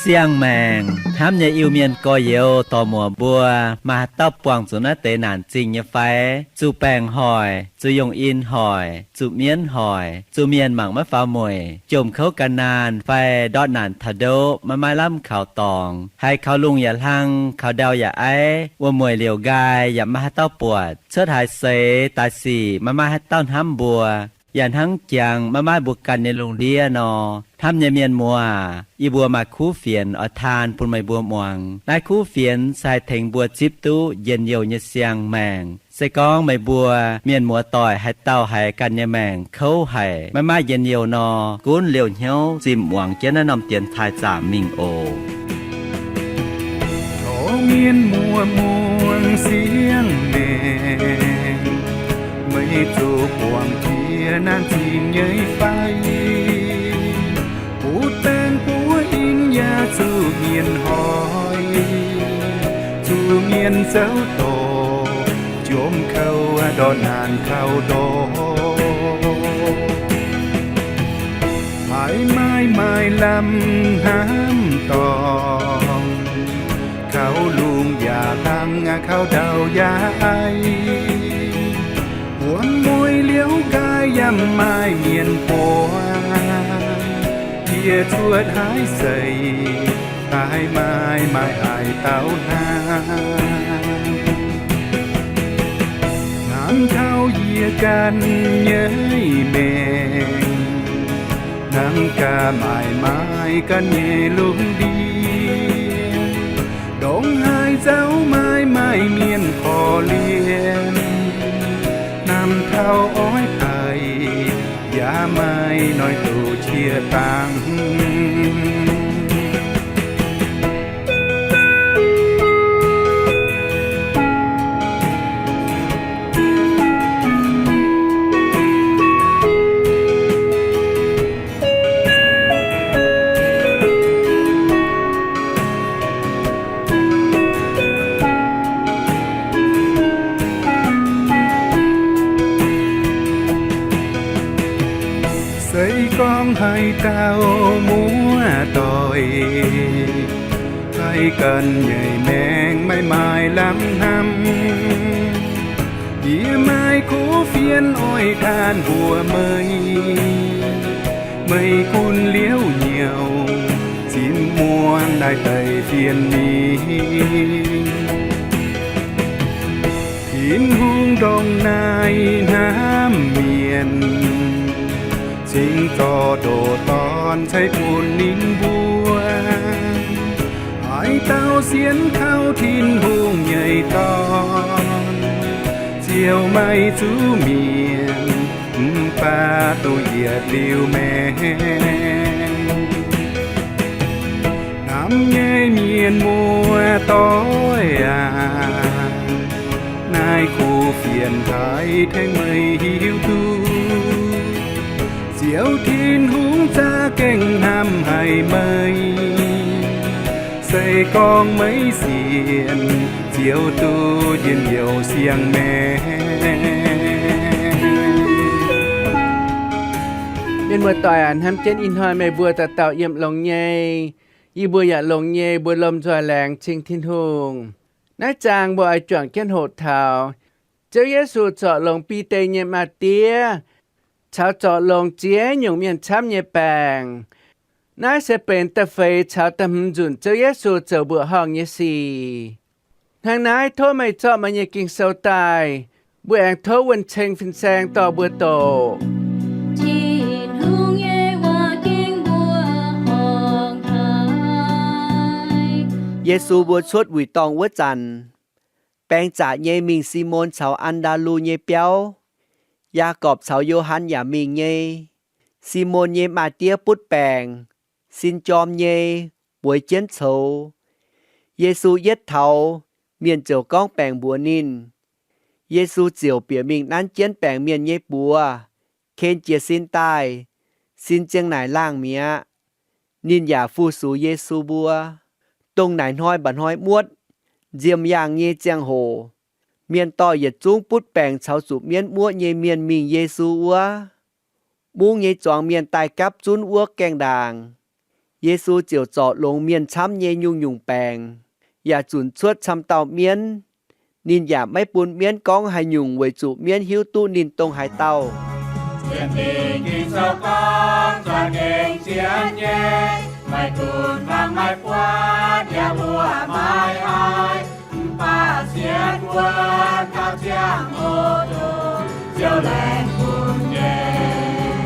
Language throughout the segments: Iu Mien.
Siang-maengc hnamv nyei Iu-Mienh gorx-youz dorc-muoc mbuo, maaih haaix dauh buangh zuqc naaiv deix naanc zingh nyei fai? Zuqc baengc hoic, zuqc yongh in hoic, zuqc mienv hoic, zuqc mienh mangc maiv faaux mueic, jomc kouv gan naanh fai ndortv naanc taux ndoqv maiv maaih lamh kaux dorngx, haiz kaux lungh yaac hlang, kaux ndau yaac aiv, wuom-mueic liouc nqaai yaac maiv maaih haaix dauh buatc, cuotv haaix seix daaih sic maiv maaih haaix dauh hnamv mbuo, yaac hnangv jangx maiv maaih mbuo ganh nyei lungh ndiev nor, hnamv nyei mienh muoz, yie mbuo maaih kuv fienx oix taan bun meih mbuo muangx. Naaiv kuv fienx se haih tengx mbuo zipv duqv njien-youh nyei siang-maengc. Se gorngv meih mbuo mienh muoz-doic haaix dauh haiz ganh nyei maengc kouv haic, maiv maaih njien-youh nor, gunv liouh hnyouv zimh muangx jienv naaiv norm dienx taaih zaamc mingh oc. Tov mienh muoz muangx siang-maengc, meih zuqc buangh jiex naanc zingh nyei fai? Butv baengc buov in yaac zuqc mienh hoic, zuqc mienh zouv dorc, jomc kouv ndortv naanc kaux ndoqv. Haiz maaih maaih lamh hnamv dorngx, kaux lungh yaac hlang, kaux ndau yaac aiv, wuom-mueic liouc nqaai yaac maaih mienh buangh, yie cuotv haaix seix haiz maaih maaih haaix dauh hnamv. Hnamv taux yie ganh nyei maengc, hnamv gaax maaih maaih ganh nyei lungh ndiev, ndongc haaix nzauh maaih maaih mienh korv-lienh, hnamv taux oix daic yaac maaih noic doqc qiex dangx. Se gorngv haaix dauh muoz-doic haiz ganh nyei maengc maiv maaih lamh hnamv, yie maaih kuv fienx oix taan mbuox meih. Meih gunv liouc hnyouv zinh muonz naaiv deix fienx mingh. Tin-Hungh ndongc naaiv hnamv mienh, cingx zorqv ndoqc Dorn ceix bun ninh mbuo. Haaix dauh sienx kaux Tin-Hungh nyei Dorn ziouc maaih zuqc mienh, mv baac duqv yietc liuz maengc. Hnamv nyei mienh muoz-doic aac, naaiv kuv fienx haiz tengx meih hiuv duqv, Ziouv Tin-Hungh za'gengh hnamv haic meih. Se gorngv meih sienx, ziouc duqv njien-youh siang-maengc. Mienh muoz-doic aac, hnamv jienv ih hnoi meih mbuo dauh dauh yiem longx nyei. Yie mbuo yaac longx nyei, mbuo lomh nzoih laengz cing Tin-Hungh. Naaiv zaang mbuo oix juangc jienv hoqc taux Ziouv Yesu zorc longx Bide nyei maa-diev caux zorc longx ziex nyungc mienh camv nyei baengc. Naaiv se benx da'feix caux da'hmz nzunc Ziouv Yesu zoux mbuoqc horngh nyei sic. Hnangv naaiv, tov meih zorqv meih nyei Ging-Sou daaih. Mbuo aengx tov wuonh ceng fin-saeng dorh mbuo doqc. Tin-Hungh nyei waac-ging mbuoqc horngh haic. Yesu mbuo cuotv wuic dorngh wuov zanc, baeng zaqc nyei mingh Simon caux An^ndaa^lu nyei biauv. Yaagorpc caux Yo^han yaac mingh nyei. Simon nyei maa-diev butv baengc, sin jorm nyei, bueix jienv coux. Yesu yietv taux, mienh ziouc gorngv baengc mbuox ninh. Yesu ziouc bieqc mingh nanv jienv baengc mienh nyei buoz, ken jiez sin daaih. Sin ziang naaic laangh mi'aqv. ninh yaac fu-sux Yesu mbuo. Dongh naaic hnoi mba'hnoi muotv, nziemh yaangh nyei ziangh hoc, mienh dorh yietc zungv butv baengc caux zuqc mienv muoqv nyei mienh mingh Yesu wuov. Mungv nyei zuangx mienh daaih gapv zunv wuov gaengh ndaangc. Yesu ziouc zorc longx mienh camv nyei nyungc-nyungc baengc, yaac zunc cuotv camv dauh mienv. Ninh yaac maiv bun mienv gorngv haaix nyungc weic zuqc mienv hiuv duqv ninh dongh haaix dauh. Sienx Lingh Ging-Sou gorngv, za'gengh sienx nyei, maiv gunv hmuangx maiv buatc, yaac mbuoqc maiv haih, mv baac sienx wuov dauh ziangh hoc, Ziouv laengz bun nyei.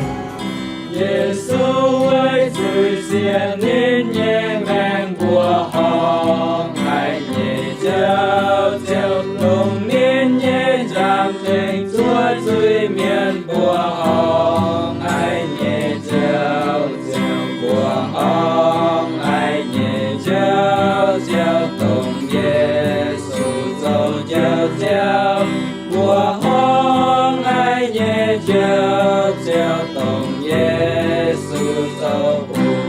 Yesu weic zuiz sienx ninh nyei maengc mbuoqc horngh haic nyei Ziouv, Ziouv dongh ninh nyei nza'hmien tengx zuov zuiz mienh mbuoqc horngh haic nyei Ziouv, Ziouv mbuoqc horngh haic nyei Ziouv, Ziouv dongh Yesu zoux Njoux Ziouv, mbuoqc horngh haic nyei Njoux Ziouv dongh Yesu zoux Hungh.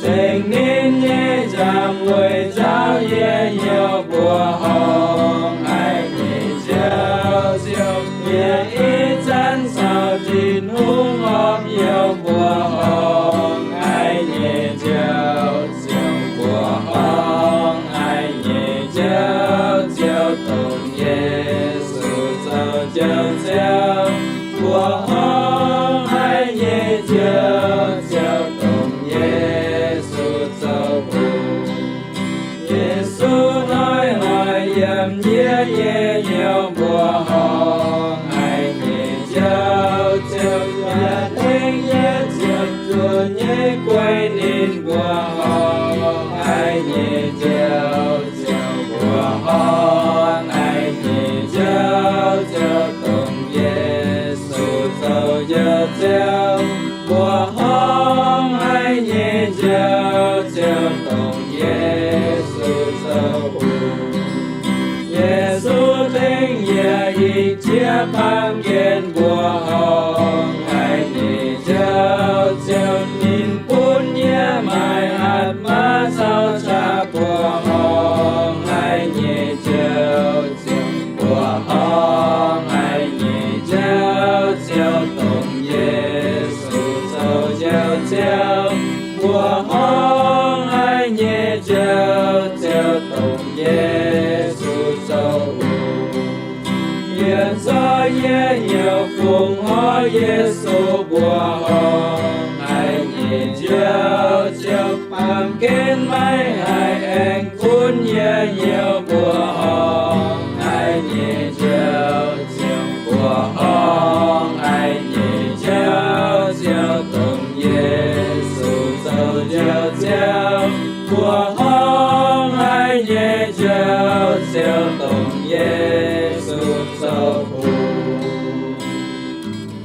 Cingx ninh nyei nza'hmien weic nzauv yie hnyouv mbuoqc horngh haic nyei Njoux Ziouv, yie ih zanc caux Tin-Hungh horpc hnyouv mbuoqc horngh haic nyei Njoux Ziouv, mbuoqc horngh haic nyei Njoux Ziouv dongh Yesu zoux Njoux Ziouv, mbuoqc horngh haic nyei Njoux Ziouv dongh Yesu zoux Hungh. Yesu hnoi-hnoi yiem yie nyei hnyouv mbuoqc horngh haic nyei Njoux Ziouv, yaac tengx yie ziepc zuoqv nyei guei ninh mbuoqc horngh haic nyei Njoux Ziouv, mbuoqc horngh haic nyei Njoux Ziouv dongh Yesu zoux Njoux Ziouv, mbuoqc horngh haic nyei Njoux Ziouv dongh Yesu zoux Hungh. Yesu tengx yie ih jiex baamh gen mbuoqc horngh haic nyei Njoux Ziouv, ninh bun yie maaih hatc maaz caux qaqv mbuoqc horngh haic nyei Njoux Ziouv, mbuoqc horngh haic nyei Njoux Ziouv dongh Yesu zoux Njoux Ziouv, mbuoqc horngh haic nyei Njoux Ziouv dongh Yesu zoux Hungh. Yie zorqv yie hnyouv fungx horv Yesu mbuoqc horngh haic nyei Njoux Ziouv, baamh gen maiv haih aengx gunv yie hnyouv mbuoqc horngh haic nyei Njoux Ziouv, mbuoqc horngh haic nyei Njoux Ziouv dongh Yesu zoux Njoux Ziouv, mbuoqc horngh haic nyei Njoux Ziouv dongh Yesu zoux Hungh.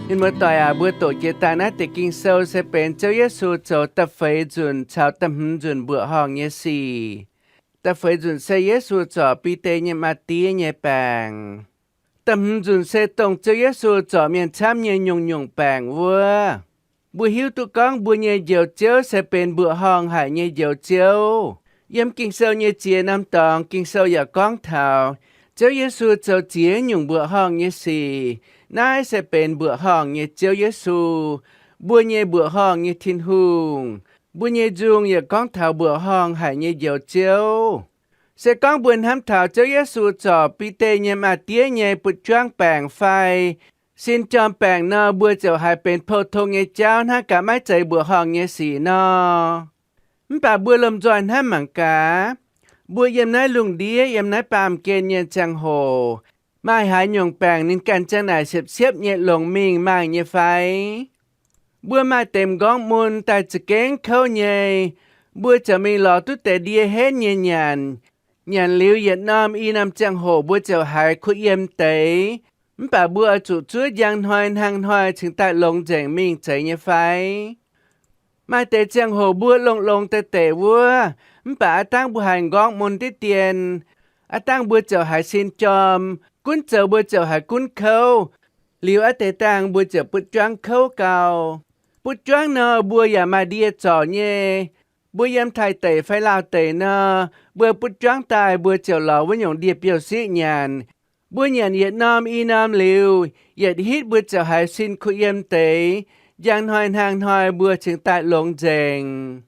Mienh muoz-doic aac, mbuo doqc jiex daaih naaiv deix Ging-Sou se benx Ziouv Yesu zoux da'feix nzunc caux da'hmz nzunc mbuoqc horngh nyei sic. Da'feix nzunc se Yesu zorc Bide nyei maa-diev nyei baengc. Da'hmz nzunc se dongh Ziouv Yesu zorc mienh camv nyei nyungc-nyungc baengc wuov. Mbuo hiuv duqv gorngv mbuo nyei Njoux Ziouv se benx mbuoqc horngh haic nyei Njoux Ziouv. Yiem Ging-Sou nyei ziex norm dorngx, Ging-Sou yaac gorngv taux Ziouv Yesu zoux ziex nyungc mbuoqc horngh nyei sic. Naaiv se benx mbuoqc horngh nyei Ziouv Yesu, mbuo nyei mbuoqc horngh nyei Tin-Hungh. Mbuo nyei nzung yaac gorngv taux mbuoqc horngh haic nyei Njoux Ziouv. Se gorngv mbuo hnamv taux Ziouv Yesu zorc Bide nyei maa-diev nyei butv juangv baengc fai sin jorm baengc nor, mbuo ziouc haiz benx pou-tong nyei jauv hnangv gaax, maiv zeiz mbuoqc horngh nyei sic nor. Mv baac mbuo lomh nzoih hnamv mangc gaax, mbuo yiem naaiv lungh ndiev, yiem naaiv baamh gen nyei ziangh hoc, maaih haaix nyungc baengc ninh ganh ziang naaic siepv-siepv nyei longx mingh maaih nyei fai? Mbuo maaih deix m'nqorngv mun daaih za'gengh kouv nyei, mbuo ziouc mingh lorz duqv deix ndie henv nyei nyanc. Nyanc liuz yietc norm i norm ziangh hoc mbuo ziouc haiz kuh yiem deix. Mv baac mbuo oix zuqc zuov njang hnoi hnangv hnoi cingx daaih longx nzengc mingh zeiz nyei fai? Maaih deix ziangh hoc mbuo longx-longx deix deix wuov, mv baac aav dangv mbuo haiz m'nqorngv mun diqv dien, aav dangv mbuo ziouc haiz sin jorm, gunv zoux mbuo ziouc haiz gunv kouv. Liuz aav deix dangh mbuo ziouc butv juangv kouv gau. Butv juangv nor, mbuo yaac maaih ndie zorc nyei. Mbuo yiem Taiv deic fai Laauh deic nor, mbuo butv juangv daaih mbuo ziouc lorz wuov nyungc ndie-biouv siqv nyanc. Mbuo nyanc yietc norm i norm liuz, yietc hitv mbuo ziouc haiz sin kuh yiem deix. Njang hnoi hnaangx hnoi mbuo cingx daaih longx nzengc.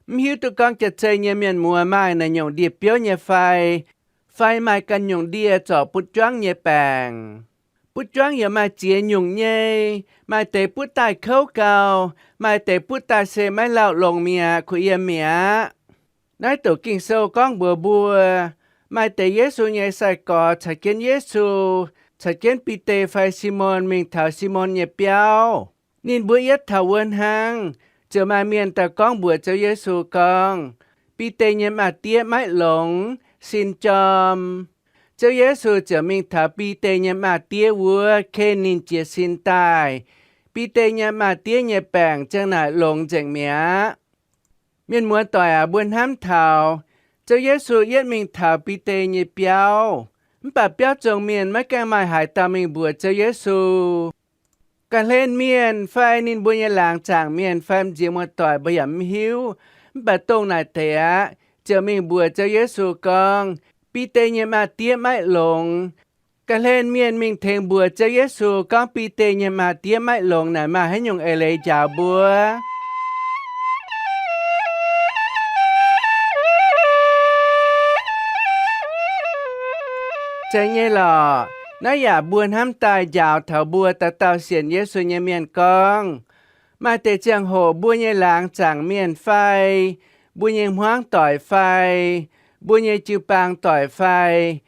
Mv hiuv duqv gorngv jaav-zei nyei mienh muoz maaih naaiv nyungc ndie-biouv nyei fai, fai maaih ganh nyungc ndie zorc butv juangv nyei baengc. Butv juangv yaac maaih ziex nyungc nyei. Maaih deix butv daaih kouv gau, maaih deix butv daaih se maiv lauh longx mi'aqv, kuh yiem mi'aqv. Naaiv douc Ging-Sou gorngv mbuox mbuo, maaih deix Yesu nyei sai-gorx caux jienv Yesu, caux jienv Bide fai Simon mingh taux Simon nyei biauv. Ninh mbuo yietv taux wuov hnangv, ziouc maaih mienh daaih gorngv mbuox Ziouv Yesu gorngv, Bide nyei maa-diev maiv longx, sin jorm. Ziouv Yesu ziouc mingh taux Bide nyei maa-diev wuov, ken ninh jiez sin daaih. Bide nyei maa-diev nyei baengc ziang naaic longx nzengc mi'aqv. Mienh muoz-doic aac, mbuo hnamv taux Ziouv Yesu yietv mingh taux Bide nyei biauv, mv baac biauv zong mienh maiv gaengh maaih haaix dauh mingh mbuox Ziouv Yesu. Ga'hlen mienh fai ninh mbuo nyei laangz zaangc mienh fai m'nziex muoz-doic mbuo yaac mv hiuv. Mv baac dongh naaic deix aqv, ziouc mingh mbuox Ziouv Yesu gorngv, Bide nyei maa-diev maiv longx. Ga'hlen mienh mingh tengx mbuox Ziouv Yesu gorngv Bide nyei maa-diev maiv longx naaic maaih haaix nyungc eix leiz njaaux mbuo? Zeiz nyei lorqc. Naaiv yaac mbuo hnamv daaih njaaux taux mbuo dauh dauh sienx Yesu nyei mienh gorngv, maaih deix ziangh hoc mbuo nyei laangz zaangc mienh fai, mbuo nyei hmuangv doic fai, mbuo nyei jiu-baang doic fai,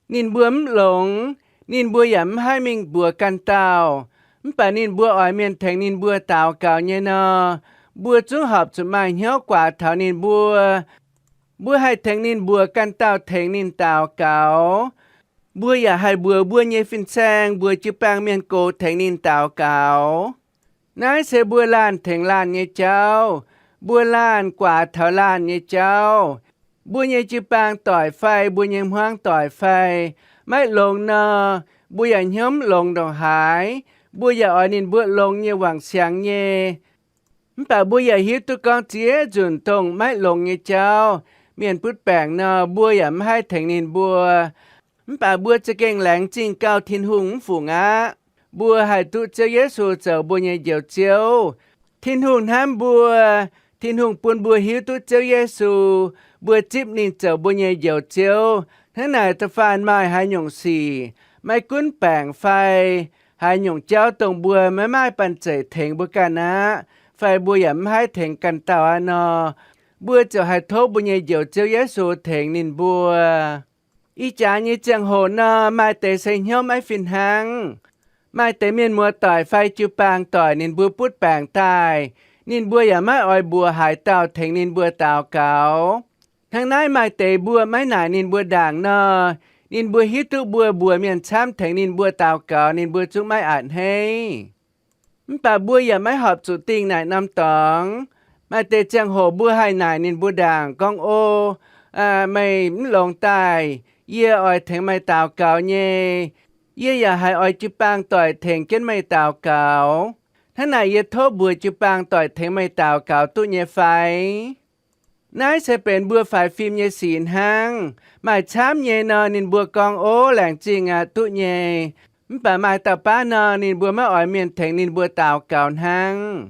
ninh mbuo mv longx, ninh mbuo yaac mv haih mingh mbuox ganh dauh. Mv baac ninh mbuo oix mienh tengx ninh mbuo daux gaux nyei nor, mbuo zungv horpc zuqc maaih hnyouv guaax taux ninh mbuo. Mbuo haih tengx ninh mbuox ganh dauh tengx ninh daux gaux. Mbuo yaac haih mbuox mbuo nyei fin-saeng, mbuox jiu-baang mienh gox tengx ninh daux gaux. Naaiv se mbuo laanh tengx laanh nyei jauv. Mbuo laanh guaax taux laanh nyei jauv. Mbuo nyei jiu-baang doic fai mbuo nyei hmuangv doic fai maiv longx nor, mbuo yaac hnyouv mv longx ndongc haaix. Mbuo yaac oix ninh mbuo longx nyei wangc siangx nyei. Mv baac mbuo yaac hiuv duqv gorngv ziex nzunc dongh maiv longx nyei jauv, mienh butv baengc nor, mbuo yaac mv haih tengx ninh mbuo. Mv baac mbuo za'gengh laengz zingh gauh Tin-Hungh mv fungc aqv. Mbuo haih duqv Ziouv Yesu zoux mbuo nyei Njoux Ziouv. Tin-Hungh hnamv mbuo. Tin-Hungh bun mbuo hiuv duqv Ziouv Yesu. Mbuo zipv ninh zoux mbuo nyei Njoux Ziouv. Hnangv naaic da'faanh maaih haaix nyungc sic, maiv gunv baengc fai haaix nyungc jauv dongh mbuo maiv maaih banh zeic tengx mbuo ganh aqv, fai mbuo yaac mv haih tengx ganh dauh aqv nor, mbuo ziouc haih tov mbuo nyei Njoux Ziouv Yesu tengx ninh mbuo. Ih jaax nyei ziangh hoc nor, maaih deix se hnyouv maiv fih hnangv. Maaih deix mienh muoz-doic fai jiu-baang doic ninh mbuo butv baengc daaih, ninh mbuo yaac maiv oix mbuox haaix dauh tengx ninh mbuo daux gaux. Hnangv naaiv maaih deix mbuo maiv naaic ninh mbuo ndaangc nor, ninh mbuo hiuv duqv mbuo mbuox mienh camv tengx ninh mbuo daux gaux, ninh mbuo zungv maiv a'hneiv. Mv baac mbuo yaac maiv horpc zuqc dingh naaic norm dorngx. Maaih deix ziangh hoc mbuo haih naaic ninh mbuo ndaangc gorngv, O, meih mv longx daaih. Yie oix tengx meih daux gaux nyei. Yie yaac haiz oix jiu-baang doic tengx jienv meih daux gaux. Hnangv naaic yie tov mbuox jiu-baang doic tengx meih daux gaux duqv nyei fai? Naaiv se benx mbuo faix fim nyei sic hnangv. Maaih camv nyei nor, ninh mbuo gorngv, O, laengz zingh aqv, duqv nyei. Mv baac maaih dauh baav nor, ninh mbuo maiv oix mienh tengx ninh mbuo daux gaux hnangv.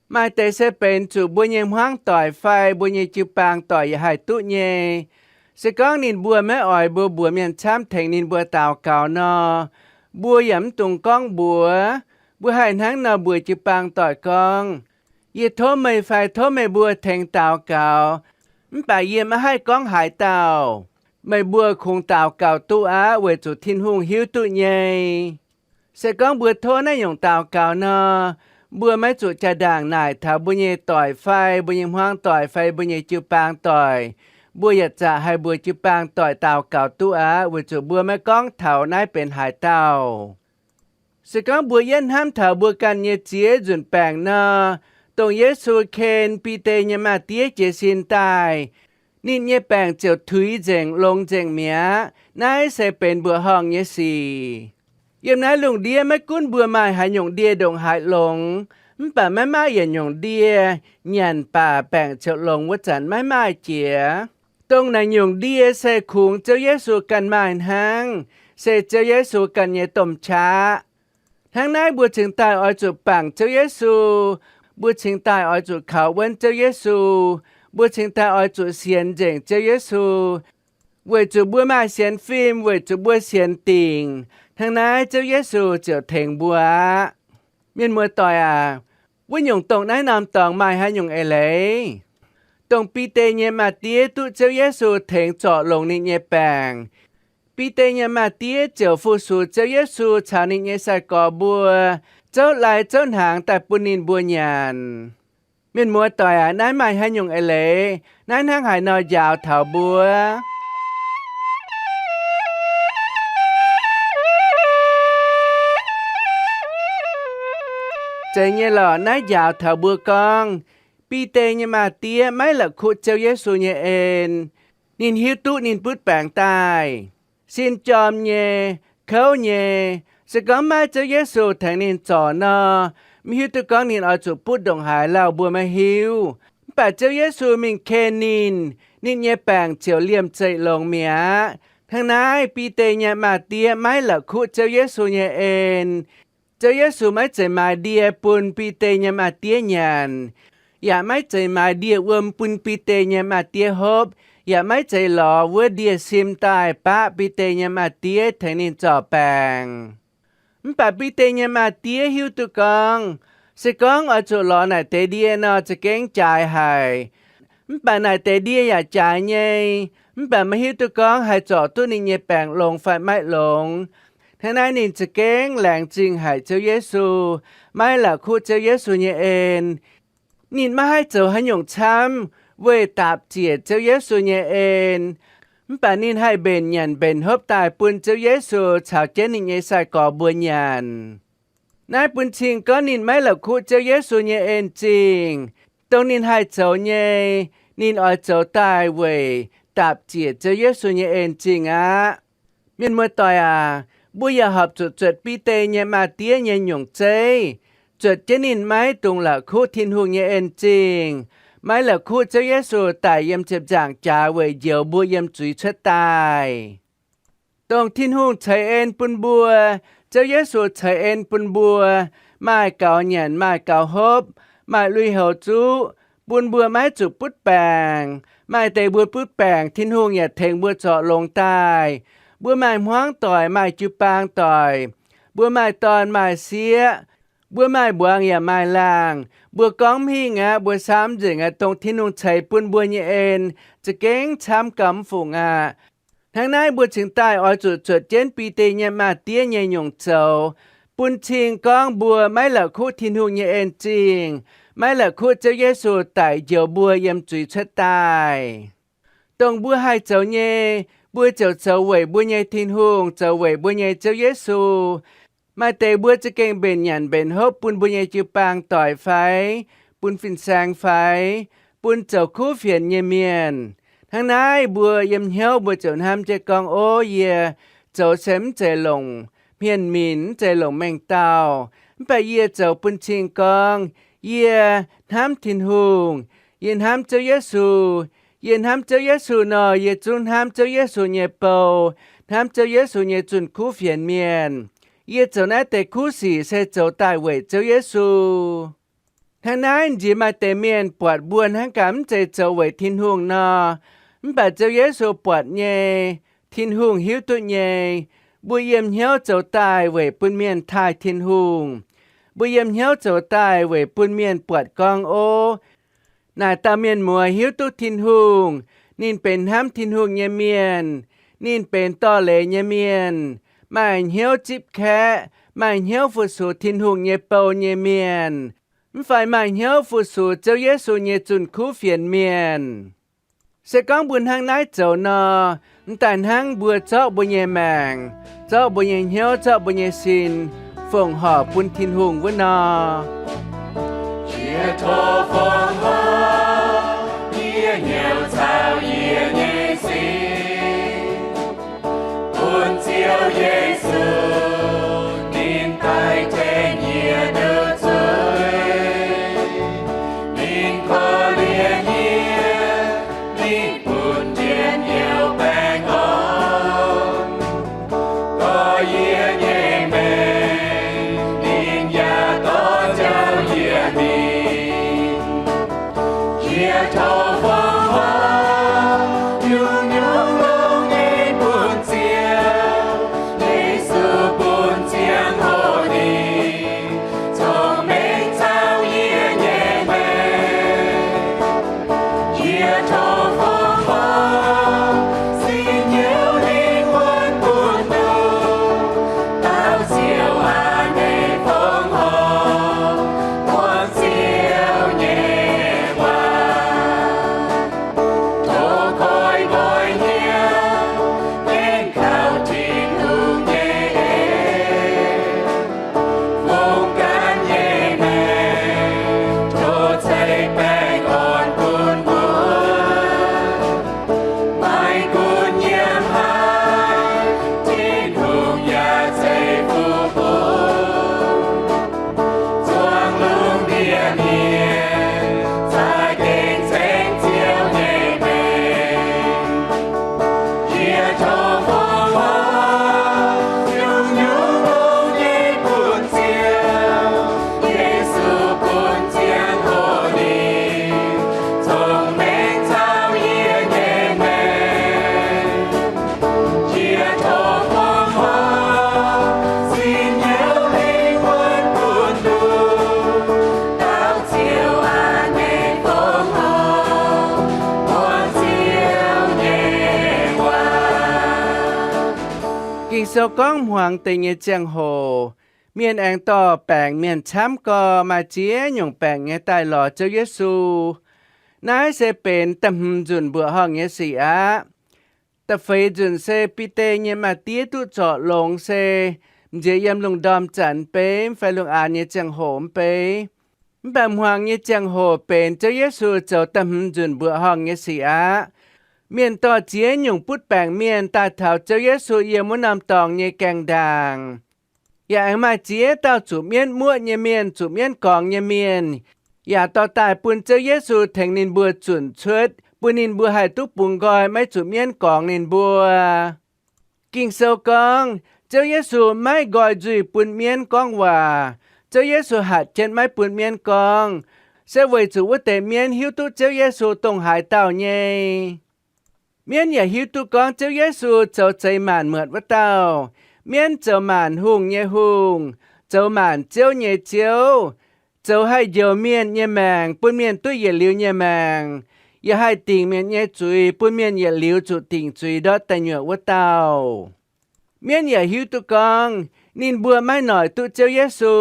Maaih deix se benx zuqc mbuo nyei hmuangv doic fai mbuo nyei jiu-baang doic yaac haih duqv nyei. Se gorngv ninh mbuo maiv oix mbuo mbuox mienh camv tengx ninh mbuo daux gaux nor, mbuo yaac mv dungx gorngv mbuox. Mbuo haih hnangv nor mbuox jiu-baang doic gorngv, Yie tov meih fai tov meih mbuo tengx daux gaux, mv baac yie maiv haih gorngv haaix dauh. Meih mbuo kungx daux gaux duqv aqv, weic zuqc Tin-Hungh hiuv duqv nyei. Se gorngv mbuo tov naaiv nyungc daux gaux nor, mbuo maiv zuqc jaa-ndaangc naaic taux mbuo nyei doic fai mbuo nyei hmuangv doic fai mbuo nyei jiu-baang doic. Mbuo yaac zaqc haih mbuox jiu-baang doic daux gaux duqv aqv, weic zuqc mbuo maiv gorngv taux naaiv benx haaix dauh. Se gorngv mbuo yietv hnamv taux mbuo ganh nyei ziex nzunc baengc nor, dongh Yesu ken Bide nyei maa-diev jiez sin daaih, ninh nyei baengc ziouc tuix nzengc, longx nzengc mi'aqv. Naaiv se benx mbuoqc horngh nyei sic. Yiem naaiv lungh ndiev maiv gunv mbuo maaih haaix nyungc ndie-ndongc haaix longx, Mv baac maiv maaih yietc nyungc ndie nyanc baac baengc ziouc longx wuov zanc maiv maaih jiex. Dongh naaic nyungc ndie se kungx Ziouv Yesu ganh maaih hnangv, se Ziouv Yesu ganh nyei domh qaqv. Hnangv naaiv mbuo cingx daaih oix zuqc bangc Ziouv Yesu, mbuo cingx daaih oix zuqc kaux wuonv Ziouv Yesu, mbuo cingx daaih oix zuqc sienx nzengc Ziouv Yesu, weic zuqc mbuo maaih sienx fim, weic zuqc mbuo sienx dingc, hnangv naaiv Ziouv Yesu ziouc tengx mbuo aqv. Mienh muoz-doic aac, wuov nyungc dongh naaiv norm dorngx maaih haaix nyungc eix leiz? Dongh Bide nyei maa-diev duqv Ziouv Yesu tengx zorc longx ninh nyei baengc, Bide nyei maa-diev ziouc fu-sux Ziouv Yesu caux ninh nyei sai-gorx mbuo zouv lai zouv hnaangx daaih bun ninh mbuo nyanc. Mienh muoz-doic aac, naaiv maaih haaix nyungc eix leiz? Naaiv hnangv haaix nor njaaux taux mbuo? Zeiz nyei lorqc, naaiv njaaux taux mbuo gorngv, Bide nyei maa-diev maiv la'kuqv Ziouv Yesu nyei en. Ninh hiuv duqv ninh butv baengc daaih, sin jorm nyei, kouv nyei. Se gorngv maiv Ziouv Yesu tengx ninh zorc nor, maiv hiuv duqv gorngv ninh oix zuqc butv ndongc haaix lauh mbuo maiv hiuv. Mv baac Ziouv Yesu mingh ken ninh, ninh nyei baengc ziouc liemh zeih longx mi'aqv. Hnangv naaiv, Bide nyei maa-diev maiv la'kuqv Ziouv Yesu nyei en. Ziouv Yesu maiv zeiz maaiz ndie bun Bide nyei maa-diev nyanc, yaac maiv zeiz maaiz ndie-wuom bun Bide nyei maa-diev hopv, yaac maiv zeiz lorz wuov ndie-sim daaih baqv Bide nyei maa-diev tengx ninh zorc baengc. Mv baac Bide nyei maa-diev hiuv duqv gorngv, se gorngv oix zuqc lorz naaic deix ndie nor, za'gengh jaaix haic. Mv baac naaic deix ndie yaac jaaix nyei, mv baac maiv hiuv duqv gorngv haih zorc duqv ninh nyei baengc longx fai maiv longx. Hnangv naaiv ninh za'gengh laengz zingh haic Ziouv Yesu, maiv la'kuqv Ziouv Yesu nyei en. Ninh maiv haih zoux haaix nyungc camv weih daapc ziec Ziouv Yesu nyei en. Mv baac ninh haih mbenc nyanc mbenc hopv daaih bun Ziouv Yesu caux jienv ninh nyei sai-gorx mbuo nyanc. Naaiv bun cing gorngv ninh maiv la'kuqv Ziouv Yesu nyei en-zingh. Dongh ninh haih zoux nyei, ninh oix zoux daaih weic daapc ziec Ziouv Yesu nyei en-zingh aqv. Mienh muoz-doic aac, mbuo yaac horpc zuqc zuotc Bide nyei maa-diev nyei nyungc zeiv, zuotc jienv ninh maiv dungx la'kuqv Tin-Hungh nyei en-zingh, maiv la'kuqv Ziouv Yesu daic yiem ziepc nzaangc jaax weic njoux mbuo yiem zuiz cuotv daaih. Dongh Tin-Hungh ceix en bun mbuo, Ziouv Yesu ceix en bun mbuo, maaih gaux nyanc, maaih gaux hopv, maaih lui-houx zuqv, bun mbuo maiv zuqc butv baengc. Maaih deix mbuo butv baengc, Tin-Hungh yaac tengx mbuo zorc longx daaih. Mbuo maaih hmuangv doic, maaih jiu-baang doic. Mbuo maaih dorn maaih sieqv. Mbuo maaih mbuangz yaac maaih laangh. Mbuo gorngv mv hingh aqv, mbuo saamv nzengc aqv. Dongh Tin-Hungh ceix bun mbuo nyei en za'gengh camv gauh mv fungc aqv. Hnangv naaiv mbuo cingx daaih oix zuqc zuotc jienv Bide nyei maa-diev nyei nyungc zoux, bun cing gorngv mbuo maiv la'kuqv Tin-Hungh nyei en-zingh, maiv la'kuqv Ziouv Yesu daic njoux mbuo yiem zuiz cuotv daaih. Dongh mbuo haih zoux nyei, mbuo ziouc zoux weic mbuo nyei Tin-Hungh, zoux weic mbuo nyei Ziouv Yesu. Maaih deix mbuo za'gengh mbenc nyanc mbenc hopv bun mbuo nyei jiu-baang doic fai, bun fin-saeng fai, bun zoux kuv fienx nyei mienh. Hnangv naaiv mbuo yiem hnyouv mbuo ziouc hnamv jienv gorngv, Ov, yie zoux se mv zeiz longc hmien minc, mv zeiz longc mengh dauh, mv baac yie zoux bun cing gorngv yie hnamv Tin-Hungh, yie hnamv Ziouv Yesu. Yie hnamv Ziouv Yesu nor, yie zungv hnamv Ziouv Yesu nyei bou, hnamv Ziouv Yesu nyei zunh kuv fienx mienh. Yie zoux naaiv deix kuv sic se zoux daaih weic Ziouv Yesu. Hnangv naaiv nziex maaih deix mienh buatc mbuo hnangv gaax mv zeiz zoux weic Tin-Hungh nor, mv baac Ziouv Yesu buatc nyei, Tin-Hungh hiuv duqv nyei. Mbuo yiem hnyouv zoux daaih weic bun mienh taaih Tin-Hungh. Mbuo yiem hnyouv zoux daaih weic bun mienh buatc gorngv, ov, naaic dauh mienh muoz hiuv duqv Tin-Hungh, ninh benx hnamv Tin-Hungh nyei mienh, ninh benx dorh leiz nyei mienh, maaih hnyouv zipv kaeqv, maaih hnyouv fu-sux Tin-Hungh nyei bou nyei mienh, mv fai maaih hnyouv fu-sux Ziouv Yesu nyei zunh kuv fienx mienh. Se gorngv mbuo hnangv naaiv zoux nor, m'daaih hnangv mbuo zorqv mbuo nyei maengc, zorqv mbuo nyei hnyouv, zorqv mbuo nyei sin, fongc horc bun Tin-Hungh wuov nor. Jiex tov fongc horc yie hnyouv caux yie nyei sin, bun Ziouv Yesu ninh daaih tengx yie duqv zuiz. Zoux gorngv hmuangx deix nyei ziangh hoc, mienh aengx dorh baengc mienh camv gorx, maaih ziex nyungc baengc nyei daaih lorz Ziouv Yesu. Naaiv se benx da'hmz nzunc mbuoqc horngh nyei sic aqv. Da'feix nzunc se Bide nyei maa-diev duqv zorc longx se, m'nziex yiem lungh ndorm zanc mv bei, mv fai lungh aanx nyei ziangh hoc mv bei. Mv baac hmuangx nyei ziangh hoc benx Ziouv Yesu zoux da'hmz nzunc mbuoqc horngh nyei sic aqv. Mienh dorh ziex nyungc butv baengc mienh daaih taux Ziouv Yesu yiem wuov norm dorngx nyei gaengh ndaangc. Yaac aengx maaih ziex dauh zuqc mienv muoqv nyei mienh, zuqc mienv gorngx nyei mienh, yaac dorh daaih bun Ziouv Yesu tengx ninh mbuo zunc cuotv, bun ninh mbuo haih duqv bungx nqoi, maiv zuqc mienv gorngx ninh mbuo. Ging-Sou gorngv, Ziouv Yesu maiv nqoi nzuih bun mienv gorngv waac. Ziouv Yesu hatc jienv maiv bun mienv gorngv, se weic zuqc wuov deix mienv hiuv duqv Ziouv Yesu dongh haaix dauh nyei. Mienv yaac hiuv duqv gorngv Ziouv Yesu zoux zeix maanc muotc wuov dauh. Mienv zoux maanc hungh nyei Hungh, zoux maanc ziouv nyei Ziouv, zoux haih njoux mienh nyei maengc, bun mienh duqv yietc liuz nyei maengc, yaac haih dingc mienh nyei zuiz, bun mienh yietc liuz zuqc dingc zuiz ndortv deic nyuoqc wuov dauh. Mienv yaac hiuv duqv gorngv, ninh mbuo maiv noic duqv Ziouv Yesu.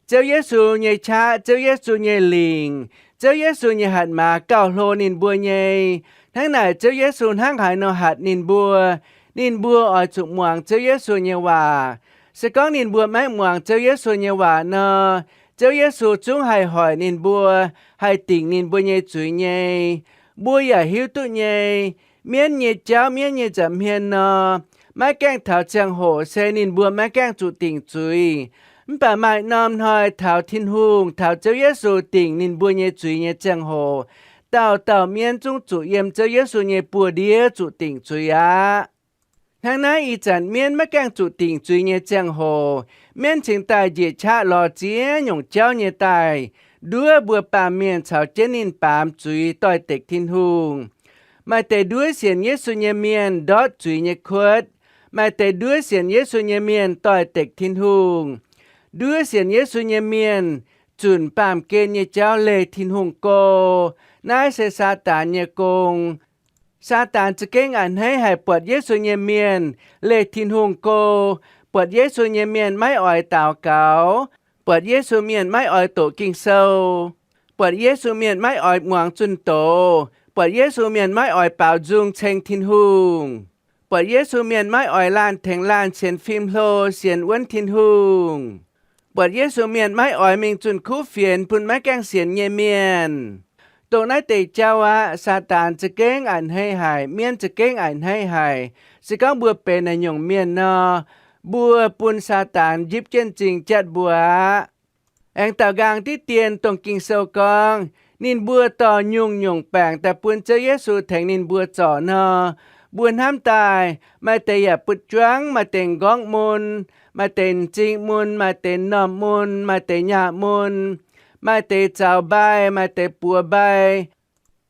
Ziouv Yesu nyei qaqv, Ziouv Yesu nyei lingc, Ziouv Yesu nyei hatc maaz gauh hlo ninh mbuo nyei. Hnangv naaic Ziouv Yesu hnangv haaix nor hatc ninh mbuo, ninh mbuo oix zuqc muangx Ziouv Yesu nyei waac. Se gorngv ninh mbuo maiv muangx Ziouv Yesu nyei waac nor, Ziouv Yesu zungv haih hoic ninh mbuo, haih dingc ninh mbuo nyei zuiz nyei. Mbuo yaac hiuv duqv nyei, mienv nyei jauv, mienv nyei nza'hmien nor, maiv gaengh taux ziangh hoc se ninh mbuo maiv gaengh zuqc dingc zuiz. Mv baac maaih norm hnoi taux Tin-Hungh, taux Ziouv Yesu dingc ninh mbuo nyei zuiz nyei ziangh hoc, dauh dauh mienv zungv zuqc yiem Ziouv Yesu nyei buoz-ndiev zuqc dingc zuiz aqv. Hnangv naaiv ih zanc mienv maiv gaengh zuqc dingc zuiz nyei ziangh hoc, mienv cingx daaih njiec qaqv lorz ziex nyungc jauv nyei daaih nduov mbuo baamh mienh caux jienv ninh baamz zuiz doix-dekc Tin-Hungh. Maaih deix nduov sienx Yesu nyei mienh ndortv zuiz nyei kuotv. Maaih deix nduov sienx Yesu nyei mienh doix-dekc Tin-Hungh. Nduov sienx Yesu nyei mienh zunc baamh gen nyei jauv leih Tin-Hungh go. Naaiv se Saadaan nyei gong. Saadaan za'gengh a'hneiv haic buatc Yesu nyei mienh leih Tin-Hungh go, buatc Yesu nyei mienh maiv oix daux gaux, buatc Yesu mienh maiv oix doqc Ging-Sou, buatc Yesu mienh maiv oix muangx zunh doz, buatc Yesu mienh maiv oix baaux nzung ceng Tin-Hungh, buatc Yesu mienh maiv oix laanh tengx laanh sienx fim hlo, sienx wuonv Tin-Hungh, buatc Yesu mienh maiv oix mingh zunh kuv fienx bun maiv gaengh sienx nyei mienh. Dongh naaiv deix jauv aqv, Saadaan za'gengh a'hneiv haic, mienv za'gengh a'hneiv haic. Se gorngv mbuo benx naaiv nyungc mienh nor, mbuo bun Saadaan njipv jienv m'zing jatv mbuo aqv. Aengx daaux nqaang diqv dien dongh Ging-Sou gorngv, ninh mbuo dorh nyungc-nyungc baengc daaih bun Ziouv Yesu tengx ninh mbuo zorc nor, mbuo hnamv daaih, maaih deix yaac butv juangv, maaih deix m'nqorngv mun, maaih deix m'zing mun, maaih deix m'normh mun, maaih deix nyaah mun, maaih deix zaux mbai, maaih deix buoz mbai,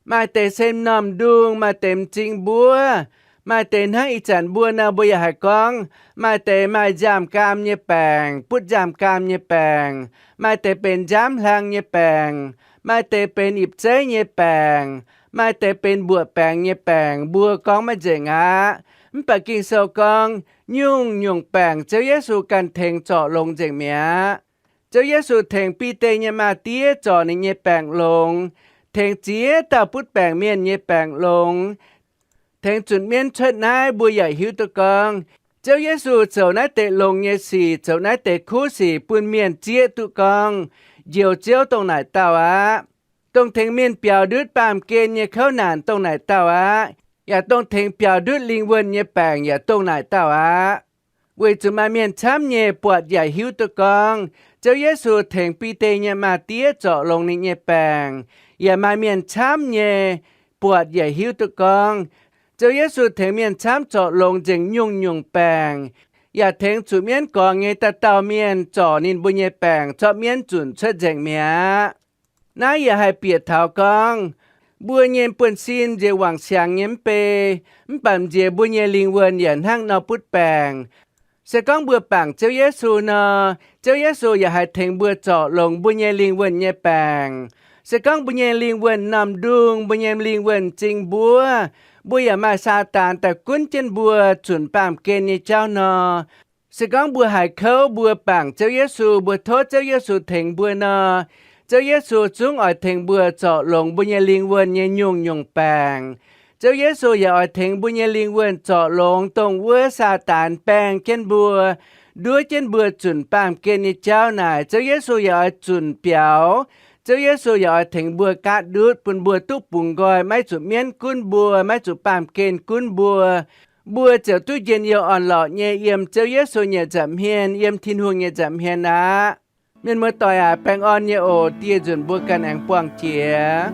maaih deix se m'normh ndung, maaih deix m'zing mbuov, maaih deix hnangv ih zanc mbuo nor, mbuo yaac haih gorngv, maaih deix maaih nziaamv-gaam nyei baengc, butv nziaamv-gaam nyei baengc, maaih deix benx nziaamv hlang nyei baengc, maaih deix benx ipv zeiv nyei baengc, maaih deix benx mbuoqc baengx nyei baengc, mbuo gorngv maiv nzengc aqv. Mv baac Ging-Sou gorngv, nyungc-nyungc baengc Ziouv Yesu ganh tengx zorc longx nzengc mi'aqv. Ziouv Yesu tengx Bide nyei maa-diev zorc ninh nyei baengc longx, tengx ziex dauh butv baengc mienh nyei baengc longx, tengx zunc mienv cuotv naaiv, mbuo yaac hiuv duqv gorngv, Ziouv Yesu zoux naaiv deix longx nyei sic, zoux naaiv deix kuv sic bun mienh zieqv duqv gorngv, Njoux Ziouv dongh naaic dauh aqv. Dongh tengx mienh biaux ndutv baamh gen nyei kouv naanc dongh naaic dauh aqv. Yaac dongh tengx biaux ndutv lingh wuonh nyei baengc yaac dongh naaic dauh aqv. Weic zuqc maaih mienh camv nyei buatc yaac hiuv duqv gorngv, Ziouv Yesu tengx Bide nyei maa-diev zorc longx ninh nyei baengc. Yaac maaih mienh camv nyei buatc yaac hiuv duqv gorngv, Ziouv Yesu tengx mienh camv zorc longx nzengc nyungc-nyungc baengc, yaac tengx zuqc mienv gorngx nyei dauh dauh mienh zorc ninh mbuo nyei baengc, zorqv mienv zunc cuotv nzengc mi'aqv. Naaiv yaac haih bieqc taux gorngv, mbuo nyei buonv-sin nziex wangc siangx nyei mv bei, mv baac nziex mbuo nyei lingh wuonh yaac hnangv nor butv baengc. Se gorngv mbuo bangc Ziouv Yesu nor, Ziouv Yesu yaac haih tengx mbuo zorc longx mbuo nyei lingh wuonh nyei baengc. Se gorngv mbuo nyei lingh wuonh m'normh ndungh, mbuo nyei lingh wuonh m'zing mbuov, mbuo yaac maaih Saadaan daaih gunv jienv mbuo zunc baamh gen nyei jauv nor, se gorngv mbuo haiz kouv, mbuo bangc Ziouv Yesu, mbuo tov Ziouv Yesu tengx mbuo nor, Ziouv Yesu zungv oix tengx mbuo zorc longx mbuo nyei lingh wuonh nyei nyungc-nyungc baengc. Ziouv Yesu yaac oix tengx mbuo nyei lingh wuonh zorc longx dongh wuov Saadaan baeng jienv mbuo, nduov jienv mbuo zunc baamh gen nyei jauv naaic. Ziouv Yesu yaac oix zunc biaux. Ziouv Yesu yaac oix tengx mbuo gaatv ndutv, bun mbuo duqv bungx nqoi, maiv zuqc mienv gunv mbuo, maiv zuqc baamh gen gunv mbuo. Mbuo ziouc duqv njien-youh orn-lorqc nyei yiem Ziouv Yesu nyei nza'hmien, yiem Tin-Hungh nyei nza'hmien aqv. Mienh muoz-doic aac, baengh orn nyei oc. Dieh nzunc mbuo ganh aengx buangh jiex.